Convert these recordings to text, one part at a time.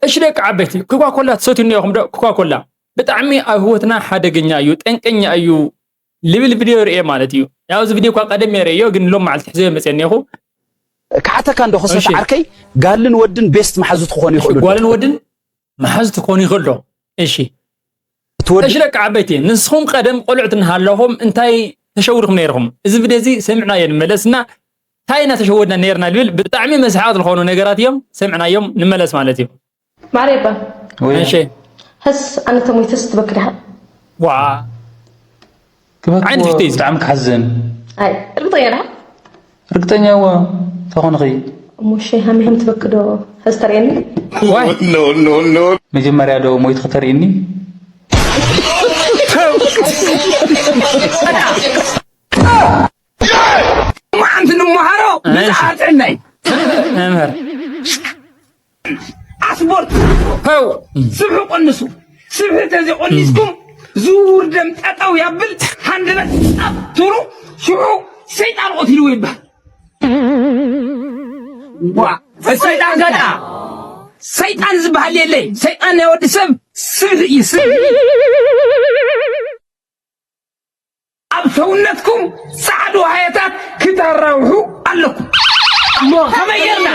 እሺ ደቂ ዓበይቲ፣ ኮካኮላ ትሰትዩ እኒኦኹም ዶ? ኮካኮላ ብጣዕሚ ኣብ ህይወትና ሓደገኛ እዩ፣ ጠንቀኛ እዩ ልብል ቪድዮ ርእየ ማለት እዩ። ያው እዚ ቪድዮ እኳ ቀደም እየ ርእዮ፣ ግን ሎም መዓልቲ ሕዘዮ መፅየ እኒኹ። ክሓተካ እንዶ ክሰተ እሺ። ዓርከይ፣ ጋልን ወድን ቤስት መሓዙት ክኾኑ እሺ፣ ይኽእሉ ዶ? ጓልን ወድን መሓዙት ክኾኑ ይኽእሉ ዶ? እሺ። እቲ ወዲ እሺ ደቂ ዓበይቲ፣ ንስኹም ቀደም ቆልዑት እናሃለኹም እንታይ ተሸውድኹም ነይርኹም? እዚ ቪድዮ እዚ ሰሚዕናዮ ንመለስና እንታይ ኢና ተሸወድና ነይርና ልብል ብጣዕሚ መስሓቕ ዝኾኑ ነገራት እዮም፣ ሰሚዕናዮም ንመለስ ማለት እዩ። ማሬባ ወይ እሺ ህስ ኣነ ተሞይተስ ትበክ ዲኻ? ዋ ክበክ ዓይነት ሕቶ እዩ። ብጣዕሚ ክሓዝን ኣይ ርግጠኛ ዲኻ? ርግጠኛ እዋ ተኾንኺ እሞ እሺ ሃሚሃም ትበክ ዶ? ህስ ተርእየኒ? ዋይ መጀመርያ ዶ ሞይት ክተርእኒ መዓንቲ ንምሃሮ ብዛዕባ ጥዕናይ መምህር ኣስፖርት ፐው ስብሒ ቀንሱ። ስብሒ ተዘይቀኒስኩም ዝውውር ደም ጠጠው ያብል ሃንድበት ጣብ ትብሉ ሽዑ ሰይጣን ቆቲልዎ ይባሃል። ዋ ሰይጣን ገዳ ሰይጣን ዝበሃል የለይ። ሰይጣን ናይ ወዲ ሰብ ስብሒ እዩ ስብሒ። ኣብ ሰውነትኩም ጻዕዱ ሃየታት ክተራውሑ ኣለኩም። እሞ ከመይ ጌርና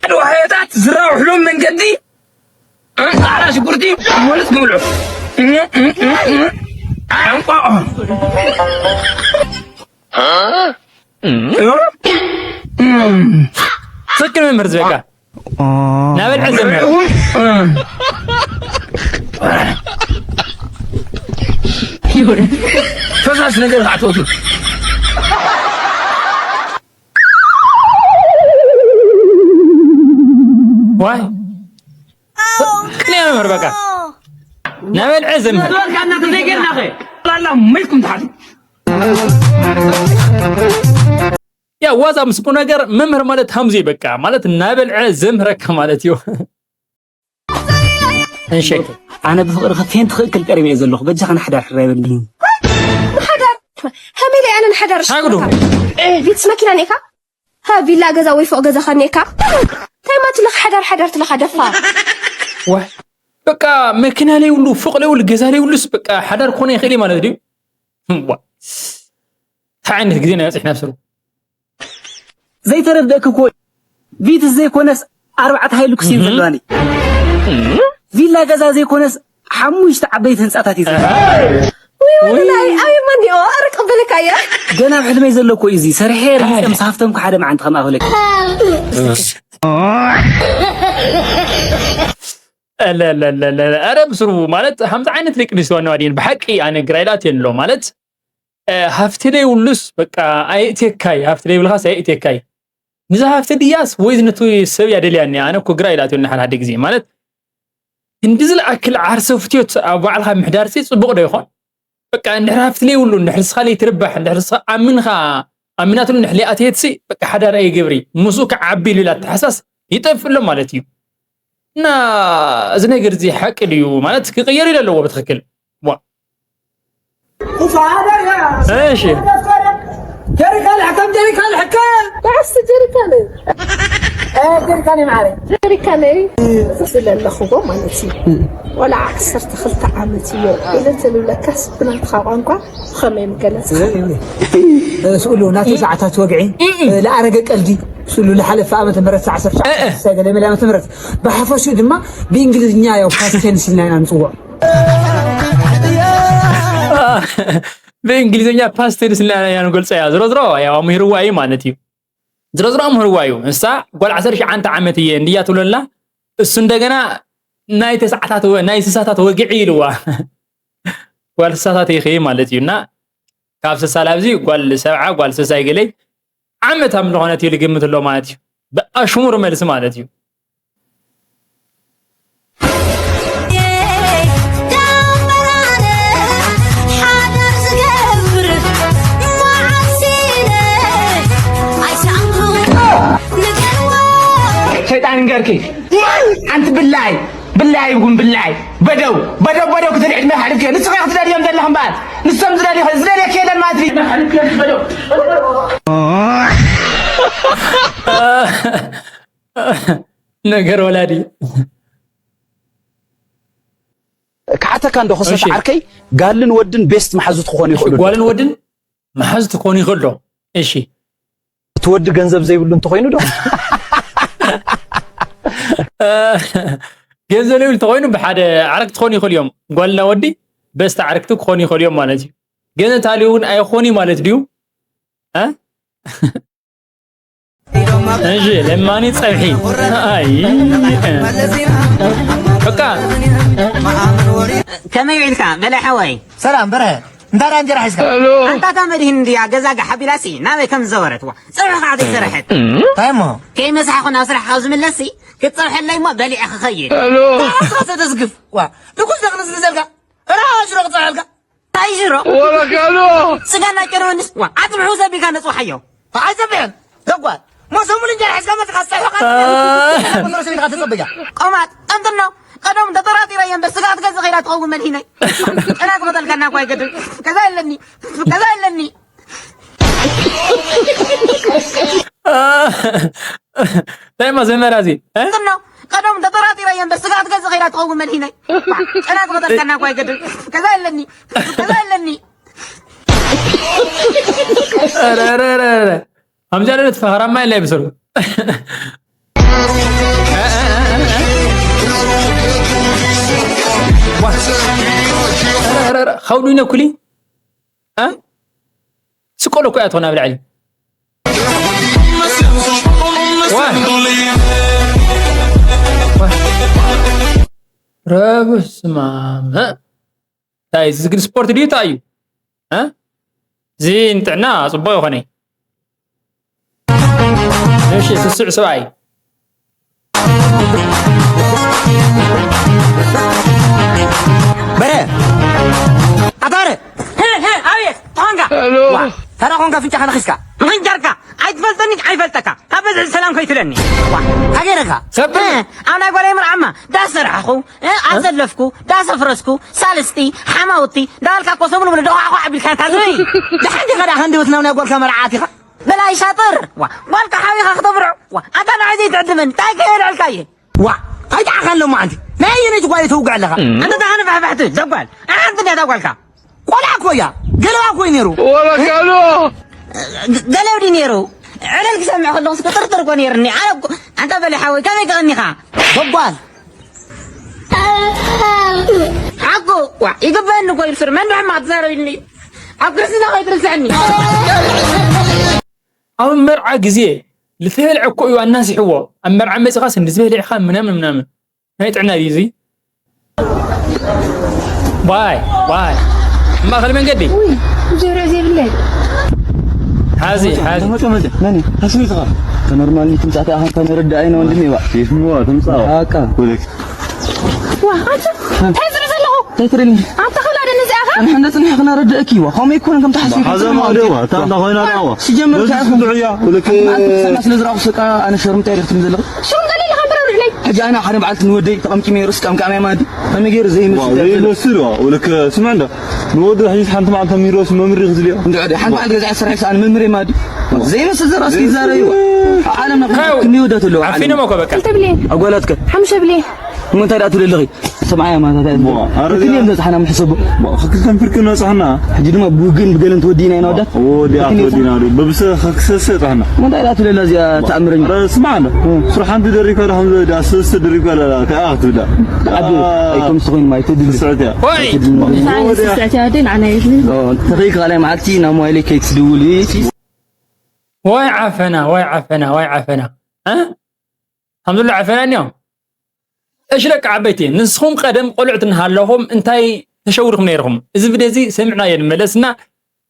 ጻዕዱ ሃየታት ዝራውሕሉ መንገዲ ጻዕዳ ሽጉርቲ ሙሉእ ሙሉእ ዕንቋቑሖ ትክክል መምህር ዝበቃ ናበልዐ ዘምህር ፈሳሽ ነገር ኣትወቱ ዋይ ቅኔ መምህር በቃ ናበልዐ ዘምህር ላላ መይኩም ትሓት ያ ዋዛ ምስ ቁም ነገር መምህር ማለት ሃምዚ በቃ ማለት ናበልዐ ዘምህረካ ማለት እዩ። እንሸክ ኣነ ብፍቅሪ ከፌን ትኽእክል ቀሪበ እየ ዘለኹ። በጃኻ ንሓዳር ሕራይ በልኒ። ሓዳር ከመይ ኢለ ኣነ ንሓዳር ሓግዱ ቪትስ መኪና ኔካ ቪላ ገዛ ወይ ፎቅ ገዛ ከኔካ እንታይ ማትለኽ ሓዳር ሓዳር ትለኻ ደፋ ዋይ በቃ መኪና ለይብሉ ፎቅ ለይብሉ ገዛ ለይብሉስ በቃ ሓዳር ክኾነ ይኽእል እዩ ማለት ድዩ? ዋ እንታይ ዓይነት ግዜ ናይ በፅሕና ስሩ ዘይተረድእክ እኮ ቪትስ ዘይኮነስ ኣርባዕተ ሃይሉክስ እዩ ዘለዋኒ። ቪላ ገዛ ዘይኮነስ ሓሙሽተ ዓበይቲ ህንፃታት እዩ ዘለዋ። ወላይ ኣበይ ማኒኦ ኣረ ቀበለካ እያ ገና ኣብ ሕልመይ ዘሎ እኮ እዩ እዚ ሰርሐ ርጊፀ ምስ ሃፍቶም ሓደ መዓንቲ ከም ኣኽለክ ለለለለ ኣረ ብስሩ ማለት ከምዚ ዓይነት ደቂ ኣንስትዮ ዋና ዋዲን ብሓቂ ኣነ ግራ ኢላትየን ኣሎ ማለት ሃፍቲ ደይብሉስ በቃ ኣየእትየካይ ሃፍቲ ደይብልካስ ኣየእትየካይ ንዚ ሃፍቲ ድያስ ወይ ነቲ ሰብ እያ ደልያኒ ኣነ እኮ ግራ ኢላትዮ እናሓደ ሓደ ግዜ ማለት እንዲ ዝለኣክል ዓርሰ ፍትዮት ኣብ ባዕልካ ምሕዳር ሲ ፅቡቅ ዶ ይኾን በቃ እንድሕር ሃፍቲ ለይብሉ እንድሕር ስኻ ለይትርባሕ እንድሕር ስኻ ኣሚንኻ ኣሚናትሉ እንድሕር ለይኣተየትሲ በቃ ሓዳር ኣይገብሪ ምስኡ ክዓቢ ኢሉ ኢላ ተሓሳስ ይጠፍእ ኣሎ ማለት እዩ እና እዚ ነገር እዚ ሓቂ ድዩ ማለት ክቅየር ኢለ ኣለዎ ብትክክል ዋ እሺ ጀሪካን ሕከም ጀሪካን ሕከም ብዓስቲ ጀሪካን ጀሪካን ይማዓረ ጀሪካነይ ዝለለኽዎ ማለት እዩ ወላ ዓሰርተ ክልተ ዓመት እዮ ኢለ ተልብለካስ ብናትኻ ቋንቋ ብኸመይ ምገለጽ ስእሉ ናቱ ሰዓታት ወግዒ ለኣረገ ቀልዲ ስእሉ ለሓለፈ ዓመተ ምህረት ሰዓ ዓሰርተ ትሽዓተ ሳይ ገለ መለ ዓመተ ምህረት ብሓፈሽኡ ድማ ብእንግሊዝኛ ያው ፓስት ቴንስ ኢልና ኢና ንፅውዖ ብእንግሊዝኛ ፓስት ቴንስ ኢልና ኢና ንገልፆ እያ ዝሮ ዝሮ ያው ኣምሂርዋ እዩ ማለት እዩ ዝሮ ዝሮ ኣምሂርዋ እዩ ንሳ ጓል ዓሰርተ ትሽዓተ ዓመት እየ እንድያ ትብለላ እሱ እንደገና ናይ ተስዓታት ወ- ናይ ስሳታት ወግዒ ኢልዋ ጓል ስሳታት ኢኺ ማለት እዩ እና ካብ ስሳ ላብዚ ጓል ሰብዓ ጓል ስሳ ይገለይ ዓመት ኣብ ዝኾነት እዩ ልግምት ኣሎ ማለት እዩ ብኣሽሙር መልሲ ማለት እዩ ሰይጣን ንገርኪ ኣንቲ ብላይ ብላይ ይጉን ብላይ በደው በደው በደው ክትል ዕድመ ሓልፍኪ ንስኺ ክትደልዮም ዘለኺ እምበኣር ንሶም ዝደልዩ ዝደልየኪ የለን ማለት እዩ በደው ነገር ወላዲ ክሓተካ እንዶ ክሰተ እሺ። ዓርከይ፣ ጋልን ወድን ቤስት መሓዙት ክኾኑ ይኽእሉ ዶ? ጓልን ወድን መሓዙት ክኾኑ ይኽእሉ ዶ? እሺ። እቲ ወዲ ገንዘብ ዘይብሉ እንተኾይኑ ዶ? ገንዘብ ዘይብሉ እንተኾይኑ ብሓደ ዓረክቲ ክኾኑ ይኽእሉ እዮም። ጓልና ወዲ ቤስት ዓረክቲ ክኾኑ ይኽእሉ እዮም ማለት እዩ። ግን እታሊ እውን ኣይኾኑ ማለት ድዩ? እ? እሺ፣ ለማኒ ጸብሒ። ኣይ። በቃ። ከመይ ውዒልካ በላይ ሓወይ? ሰላም በርሀ። እንታይ ደኣ እንጀራ ሒዝካ? ኣንታ እታ መድህን እንድያ ገዛ ጋሕ ኣቢላሲ ናበይ ከም ዝዘወረት ዋ። ጸብሒ ከዓ ዘይሰረሐት። እንታይ እሞ? ከይመሳሕኹ ናብ ስራሕ ካብ ዝምለስሲ ክትጸብሐለይ እሞ በሊዐ ክኸይድ። ተስፋ ተስግፍ። ዋ፣ ድኩስ ደቕንስ ንዘልካ። ራ ሽሮ ክጸብሐልካ። እንታይ ሽሮ? ወረካሎ! ስጋና ጨርበንስ? ዋ፣ ኣጽብሑ ዘቢልካ ነጽውሓዮ። ኣይጸብሕን። ደጓል። ሞ ሰሙን እንጀራ ሒዝካ መጽኻ ዝጸብሖ ቃል አ- ቁጽሪ ሰሚንካ ትጸብያ። ቆማጥ፣ ጠንጥኖ፣ ቀደም ተጠራጢረ እየ እምበር ስጋ ክትገዝእ ኸይዳ ትኸውን መድሂነይ። ጨና ክመጠልካና እኳ ኣይገድን። ገዛ የለኒ። ገዛ የለኒ። አ- እንታይ መዘመራ እዚ? እ? ጠንጥኖ፣ ቀደም ተጠራጢረ እየ እምበር ስጋ ክትገዝእ ኸይዳ ትኸውን መድሂነይ። ጨና ክመጠልካና እኳ ኣይገድን። ገዛ የለኒ። ገዛ የለኒ። ኧረ፣ ኧረ፣ ኧረ፣ ኧረ። ከምዚ ያለ ፈኸራማ የለ ይብሰሉ። ዋ። ኧረ፣ ኧረ፣ ኸውዱ ይነኩሊ? እ? ስቆሎ እኮ እያ ትኾን ኣብ ላዕሊ። ዋ። ዋ። ረ በስመ ኣብ። እንታይ፣ እዚ ግን ስፖርት ድዩ? እንታይ እዩ? እ? እዚ ንጥዕና ጽቡቕ ይኾነ። እሺ፣ ስሱዕ ሰብኣይ። በረ! ኣታ በረ! ሄ፣ ሄ፣ ኣቤት፣ ተኾንካ? ሄሎ። ዋ፣ ተራ ኾንካ ኣፍንጫኻ ነኺስካ። ምኽንጃርካ፣ ኣይትፈልጠኒ፣ ኣይፈልጠካ። ካብ በዝሒ ሰላም ከይትለኒ። ዋ፣ እንታይ ገይረካ? ሰብ እ፣ ኣብ ናይ ጓለይ መርዓማ፣ ዳስ ሰራሕኹ፣ እ፣ ኣዘለፍኩ፣ ዳስ ኣፍረስኩ፣ ሳልስቲ፣ ሓማውቲ፣ እንዳበልካ እኮ ሰሙን ሙሉ ደዃዕኳዕ ኣቢልካ እንታ ዝብኢ። ደሓን ዲኻ ደኣ ክንዲ ወትና ናይ ጓልካ መርዓ ኣቲኻ? በላይ ሻጥር፣ ዋ፣ ጓልካ ሓቢኻ ክተብርዖ፣ ዋ፣ ኣታ ንዓይ ዘይትዕድመኒ፣ እንታይ ከየልዕልካ እየ? ዋ፣ ኣይጠዓኻን ሎማዓንቲ። ናይ ኣየነይቲ ጓል ተውግዕ ኣለኻ? ኣንተ እታ ሃንፋሕፋሕቲ፣ ዘጓል፣ ኣሓንቲ እንድያ እታ ጓልካ። ቆልዓ እኮ እያ። ገለባ እኮ እዩ ነይሩ። ወላ ካልኦ። ገ-፣ ገለብ ድዩ ነይሩ? ዕለል ክሰምዕ ከለኹስ ክጥርጥር እኮ ነይሩኒ። ኣነ እኮ፣ ኣንታ በሊ ሓወይ፣ ከመይ ከቐኒኻ? በጓል። ሓቁ፣ ዋ፣ ይግበኣኒ እኮ እዩ፣ ሱር። መን ዶ ሕማቕ ትዛረብ ኢልኒ? ኣብ ክርስትና ከይትርስዐኒ። ኣብ መርዓ ግዜ ልትበልዐ እኮ እዩ ኣናሲሕዎ። ኣብ መርዓ መጺኻስ እንድዚ በሊዕኻ ምናምን ምናምን። ናይ ጥዕና ድዩ እዚ? ዋይ፣ ዋይ። ኣብ ማእከል መንገዲ? ውይ፣ ጆሮ ዘይብለይ። ሓዚ፣ ሓዚ። መጸ፣ መጸ፣ መን እዩ? ሓስቢትኻ? ተመርማልኒ ትምጻእ ተኣኸን ከነረድኣ ኢና ወንድሜ፣ ዋ። ይስምዋ፣ ትምጻእ። በቃ። ወለክ። ዋ፣ ኣንተ፣ እንታይ ዝርኢ ዘለኹ? እንታይ ትርእይኒ? ኣንተ ኸላ ደን እዚኣ ኸ? ንሕና ጽኒሕ ክነረድእኪ፣ ዋ። ከምኡ ኣይኮነን ከም ትሓስቢ ሓዛ ይኮነን። ማዶ፣ ዋ። ታንታ ኮይና ዳዋ። ሲጀመር በዚ ከኣ ስምዑ እያ፣ ወለክ። ኣንተ ሰና ስለ ዝረኣኹ፣ በቃ፣ ኣነ ሸርምጣ ይረኽትኒ ዘለኹ። ሸው ገለ ኢልካ እምበር ኣውርድለይ። ሕጂ ኣነ ሓደ መዓልቲ ንወደይ ተቐምቂመ ርእሲ ቀምቃምያ ማዲ። ከመይ ገይሩ ዘይመስል ዋ፣ ዘይመስል ዋ። ወለክ ስምዕ እንዳ። ንወዱ ሕጂ ሓንቲ መዓልቲ ሚሮስ መምሪ ክዝልዮ። እንድዕዲ ሓንቲ መዓልቲ ገዛ ስራሕ ይስኣን መምሪ ማዲ። ዘይመስል ዘራስ ይዛረዩ። ዓለምና ኸው። ክንዲ ወዳት ኣለዋ። ዓፊኖም እኮ በቃ። ክልተ ብልየን። ኣጓላትከ? ሓሙሽተ ብልየን። እሞ እንታይ ደኣ ትብሊ ኣለኺ? ሰብዓይ ኣማታት ኣለ። ሞ፣ ኣረ ክልተ እያ። እዮም ዘጽሓና ምሕሰቡ። ሞ፣ ክልተን ፍርቂ ነጽሓና። ሕጂ ድማ ብውግን ብገለን ትወዲና ኢና ወዳት። ወዲኣ ክልተ እዮም። ትወዲና ዶ? በብሰ ክሰሰ ጣና። ሞ፣ እንታይ ደኣ ትብለላ እዚኣ ተኣምረኛ? ኣረ፣ ስማዕ እንዶ። እ። ስራሕ ሓንቲ ደሪብካ ዶ፣ ከምዚ ደኣ ሰለስተ ደሪብካ ዶ፣ ከኣ ክትብላ። ዓቢ፣ ኣ-፣ ኣይኮምስ ኮይኑ ማይ ትድሊ። ስዕት እያ። ወይ! ኣይትድሊ። ንዓይ ወዲያ። ስስዕት እያ፣ ወዲ ንዓና የድሊ። ኦ፣ ተኸይ ካልኣይ መዓልቲ ናብ ሞባይለይ ከይትድውሊ። ወይ ዓፈና፣ ወይ ዓፈና፣ ወይ ዓፈና። እ? ከምዚ ኣሎ ዓፈና እኒኦ። እሺ ደቂ ዓበይቲ፣ ንስኹም ቀደም ቆልዑት እናሃለኹም እንታይ ተሸዊድኩም ነይርኹም? እዚ ቪድዮ እዚ ሰሚዕናዮ ንመለስና፣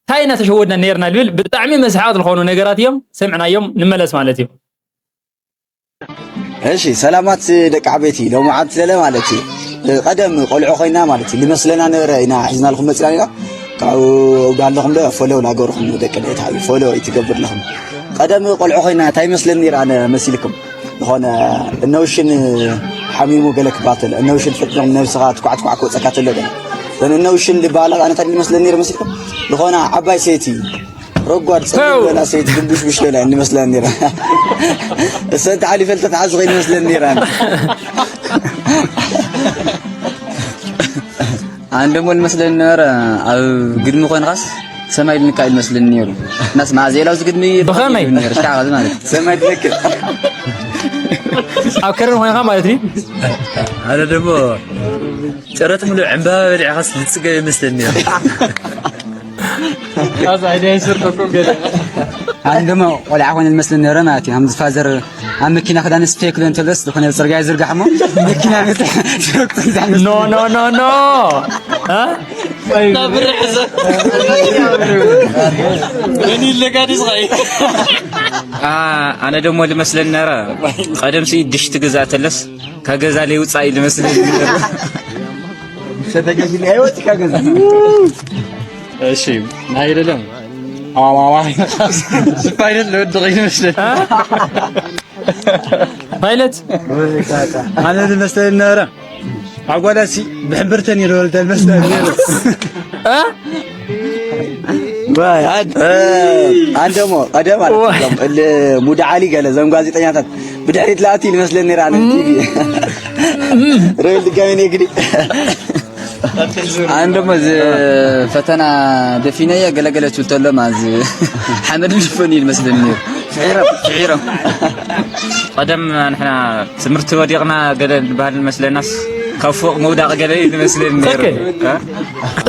እንታይ ኢና ተሸወድና ነይርና ልብል ብጣዕሚ መስሓቕቲ ዝኾኑ ነገራት እዮም፣ ሰሚዕናዮም ንመለስ ማለት እዩ። እሺ፣ ሰላማት ደቂ ዓበይቲ፣ ሎማዓንቲ ለለ ማለት እዩ። ቀደም ቆልዑ ኮይና ማለት እዩ፣ ልመስለና ነበረ ኢና ሒዝናልኩም መፂና ኢና። ካብኡ ዳለኹም ዶ ፎሎ ናገርኹም ደቂ ደታ እዩ፣ ፎሎ ይትገብር ኣለኹም። ቀደም ቆልዑ ኮይና እንታይ ይመስለኒ ነይረ ኣነ መሲልኩም? ዝኾነ እነውሽን ሓሚሙ ገለ ክባሃል ተሎ፣ እነውሽን ፈጢሮም ነብስኻ ትኳዕ ትኳዕ ክወፀካ ተሎ ገለ። እዘን እነውሽን ዝበሃላ ኣነ እንታይ ይመስለኒ ነይረ መሲልኩም? ዝኾነ ዓባይ ሰይቲ ረጓድ ጸጉሪ ተው። ገና ሰይቲ ድንቡሽቡሽ ገና እንመስለን ነይራ። እሰን ተሓሊፈን ተተሓዝ ኸይድ መስለን ነይራ። ኣነ ደሞ ዝመስለኒ ነበረ ኣብ ግድሚ ኮንካስ ሰማይ ልንካ እዩ ዝመስለኒ ነይሩ። እናስ ማእዜ ኢላ ኣብዚ ግድሚ ብኸመይ? ይብል ነይሩ። ሽካዕ ኸዚ ማለት እዩ። ሰማይ ትነክእ። ኣብ ከረን ኮይንካ ማለት እዩ። ኣነ ደሞ ጨረት ሙሉ ዕምባባ በሊዕኻስ ልፅገብ ይመስለኒ ነይሩ። ኣነ ደሞ ቆልዓ ኮነ ዝመስለኒ ነበረ ማለት እዩ። ከምዚ ፋዘር ኣብ መኪና ክዳን ስፌ ክደን ተለስ ዝኾነ ኣብ ጽርግያ ይዝርጋሕ እሞ መኪና መጽ- ኖ ኖ ኖ ኖ እ? ብርሕ ዘ- ገኒ ለጋዲስ ኸይ ኣ፣ ኣነ ደሞ ልመስለኒ ነረ ቀደም ሲ ድሽቲ ገዛ ተለስ ካብ ገዛ ለይውፃእ እዩ ልመስለኒ ነረ። እሺ ናይ ደለም ኣማማዋ ስፓይለት ለወድቕ ይመስለኒ። ፓይለት ኣነ ዝመስለኒ ነበረ ኣጓላሲ ብሕምብርተን ይረወልተን መስለኒ ነይሩ። እ? ኣንደሞ ቀደም ማለት እል ሙድ ዓሊ ገለ ዘም ጋዜጠኛታት ብድሕሪት ለኣቲ ይመስለኒ ነይራ ነ ቲቪ ሮይል ድጋሚ ነይ ግዲ ኣነ ደሞ እዚ ፈተና ደፊነየ ገለገለ ትብል ተሎ ማዚ ሓመድ ልፈን እዩ ዝመስለኒ ነይሩ። ፍሒሮም ፍሒሮም ቀደም ንሕና ትምህርቲ ወዲቕና ገለ ዝበሃል መስለናስ ካብ ፎቕ ምውዳቕ ገለ እዩ ዝመስለኒ ነይሩ። ትኽክል። እ?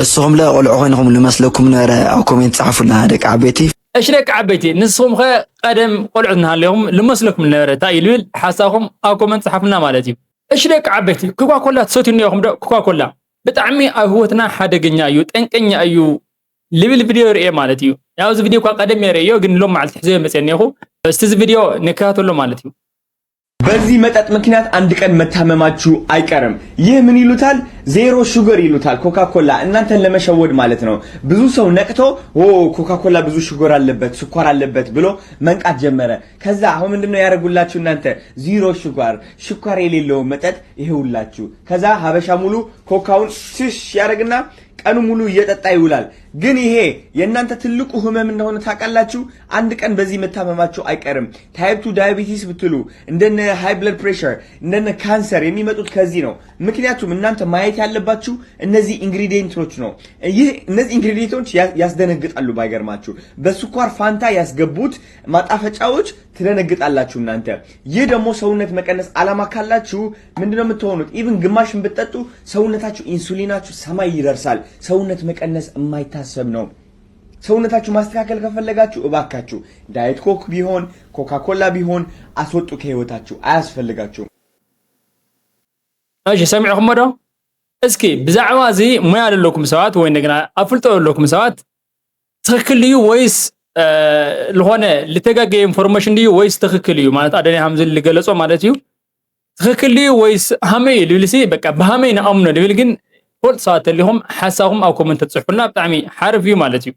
እስኹም ለ ቆልዑ ኮይንኹም ልመስለኩም ነበረ ኣብ ኮሜንት ጻሕፉልና ደቂ ዓበይቲ። እሺ ደቂ ዓበይቲ ንስኹም ኸ ቀደም ቆልዑት እናሃለኹም ልመስለኩም ነበረ እንታይ እዩ ልብል ሓሳኹም ኣብ ኮመንት ጻሓፉልና ማለት እዩ። እሺ ደቂ ዓበይቲ ኮካኮላ ትሰትዩ እኒኦኹም ዶ? ኮካኮላ ብጣዕሚ ኣብ ህይወትና ሓደገኛ እዩ፣ ጠንቀኛ እዩ ልብል ቪድዮ ርእየ ማለት እዩ። ያው እዚ ቪድዮ እኳ ቀደም እየ ርእዮ ግን ሎም መዓልቲ ሕዘዮ መፅየ እኒኹ። እስቲ እዚ ቪድዮ ንከታተሎ ማለት እዩ። በዚህ መጠጥ ምክንያት አንድ ቀን መታመማችሁ አይቀርም። ይህ ምን ይሉታል? ዜሮ ሹገር ይሉታል። ኮካ ኮላ እናንተን ለመሸወድ ማለት ነው። ብዙ ሰው ነቅቶ ኦ ኮካ ኮላ ብዙ ሹገር አለበት፣ ስኳር አለበት ብሎ መንቃት ጀመረ። ከዛ አሁን ምንድነው ያደረጉላችሁ እናንተ? ዚሮ ሹጋር፣ ሽኳር የሌለው መጠጥ ይሄውላችሁ። ከዛ ሀበሻ ሙሉ ኮካውን ሽሽ ያደርግና ቀኑ ሙሉ እየጠጣ ይውላል። ግን ይሄ የእናንተ ትልቁ ህመም እንደሆነ ታውቃላችሁ። አንድ ቀን በዚህ መታመማችሁ አይቀርም። ታይፕ ቱ ዳያቢቲስ ብትሉ እንደነ ሃይ ብለድ ፕሬሸር እንደነ ካንሰር የሚመጡት ከዚህ ነው። ምክንያቱም እናንተ ማየት ያለባችሁ እነዚህ ኢንግሪዲየንቶች ነው። ይህ እነዚህ ኢንግሪዲየንቶች ያ- ያስደነግጣሉ። ባይገርማችሁ በስኳር ፋንታ ያስገቡት ማጣፈጫዎች ትደነግጣላችሁ እናንተ። ይህ ደግሞ ሰውነት መቀነስ አላማ ካላችሁ ምንድነው የምትሆኑት? ኢቭን ግማሽን ብትጠጡ ሰውነታችሁ ኢንሱሊናችሁ ሰማይ ይደርሳል። ሰውነት መቀነስ የማይታሰብ ነው። ሰውነታችሁ ማስተካከል ከፈለጋችሁ እባካችሁ ዳየት ኮክ ቢሆን ኮካ ኮላ ቢሆን አስወጡ ከህይወታችሁ፣ አያስፈልጋችሁም። እሺ ሰሚዕኹሞ ዶ? እስኪ ብዛዕባ እዚ ሙያ ዘለኩም ሰባት ወይ እንደገና ኣፍልጦ ዘለኩም ሰባት ትኽክል ድዩ ወይስ ዝኾነ ልተጋገየ ኢንፎርሜሽን ድዩ ወይስ ትኽክል እዩ ማለት ኣደኒ ሃምዚ ልገለጾ ማለት እዩ። ትኽክል ድዩ ወይስ ሃመይ እዩ ልብል ሲ በቃ ብሃመይ ንኣምኖ ልብል ግን ፈልጡ ሰባት ተሊኹም ሓሳኹም ኣብ ኮመንት ተፅሕፉልና ብጣዕሚ ሓርፍ እዩ ማለት እዩ።